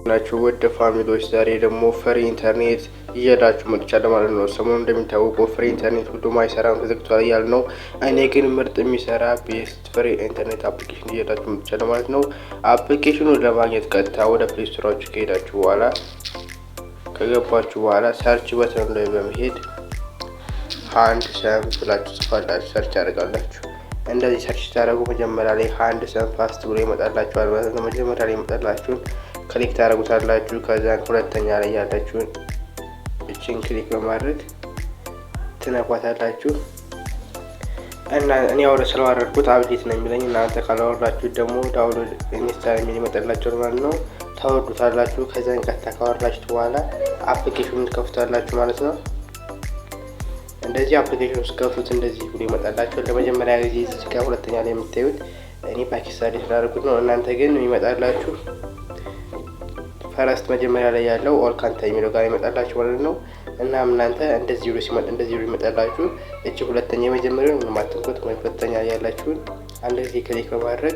ናችሁ ውድ family ዎች፣ ዛሬ ደግሞ free internet ይዤላችሁ መጥቻለሁ ማለት ነው። ሰሞኑን እንደሚታወቀው free internet ሁሉም አይሰራም፣ ተዘግቷል እያሉ ነው። እኔ ግን ምርጥ የሚሰራ best free internet application ይዤላችሁ መጥቻለሁ ማለት ነው። Application ኑን ለማግኘት ቀጥታ ወደ Play Store ኣችሁ ከሄዳችሁ በኋላ፣ ከገባችሁ በኋላ search button ላይ በመሄድ Handsome ብላችሁ ጽፋላችሁ፣ search ያደርጋላችሁ። እንደዚህ search ስታደርጉ መጀመሪያ ላይ Handsome Fast ብሎ ይመጣላችኋል ማለት ነው። መጀመሪያ ላይ ይመጣላችሁን click ታደርጉታላችሁ። ከዛን ሁለተኛ ላይ ያለችውን እችን click በማድረግ ትነኳታላችሁ። እና እኔ አውረ ስላወረድኩት update ነው የሚለኝ። እናንተ ካላወረዳችሁት ደግሞ download install የሚል ይመጣላችኋል ማለት ነው። ታወርዱታላችሁ። ከዛን ቀጥታ ካወረዳችሁት በኋላ application ኑን ትከፍቱታላችሁ ማለት ነው። እንደዚህ application ኑ ስትከፍቱት እንደዚህ ብሎ ይመጣላችኋል። ለመጀመሪያ ጊዜ እዚህ ጋር ሁለተኛ ላይ የምታዩት እኔ ፓኪስታን ስላደረኩት ነው። እናንተ ግን የሚመጣላችሁ first መጀመሪያ ላይ ያለው all country የሚለው ጋር ይመጣላችሁ ማለት ነው። እናም እናንተ እንደዚህ ብሎ ሲመጣ፣ እንደዚህ ብሎ ይመጣላችሁ። እቺ ሁለተኛ፣ የመጀመሪያውን ምንም አትንኩት፣ ወይም ሁለተኛ ላይ ያላችሁን አንድ ጊዜ click በማድረግ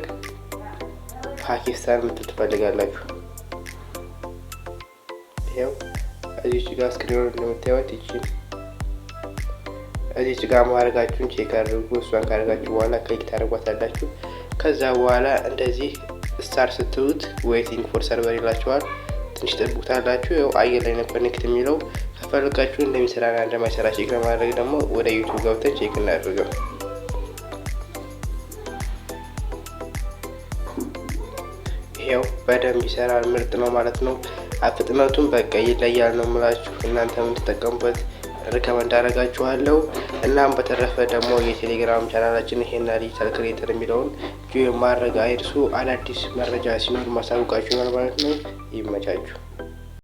ፓኪስታን ምትል ትፈልጋላችሁ። ይኸው እዚች ጋር screen ኑ እንደምታዩት ይቺን እዚች ጋር ማድረጋችሁን check አድርጉ። እሷን ካደረጋችሁ በኋላ click ታደርጓታላችሁ። ከዛ በኋላ እንደዚህ start ስትሉት waiting for server ይላችኋል። ትንሽ ጠብቁታላችሁ። ያው አየር ላይ ነው connect የሚለው። ከፈለጋችሁ እንደሚሰራና እንደማይሰራ check ለማድረግ ደግሞ ወደ YouTube ገብተን check እናድርገው። ይሄው በደንብ ይሰራል። ምርጥ ነው ማለት ነው። ፍጥነቱን በቃ ይለያል ነው የምላችሁ። እናንተም እንድትጠቀሙበት recommend አደርጋችኋለሁ። እናም በተረፈ ደግሞ የቴሌግራም ቻናላችን ይሄና Digital Creator የሚለውን join ማድረግ አይርሱ። አዳዲስ መረጃ ሲኖር ማሳውቃችሁ ይሆናል ማለት ነው። ይመቻችሁ።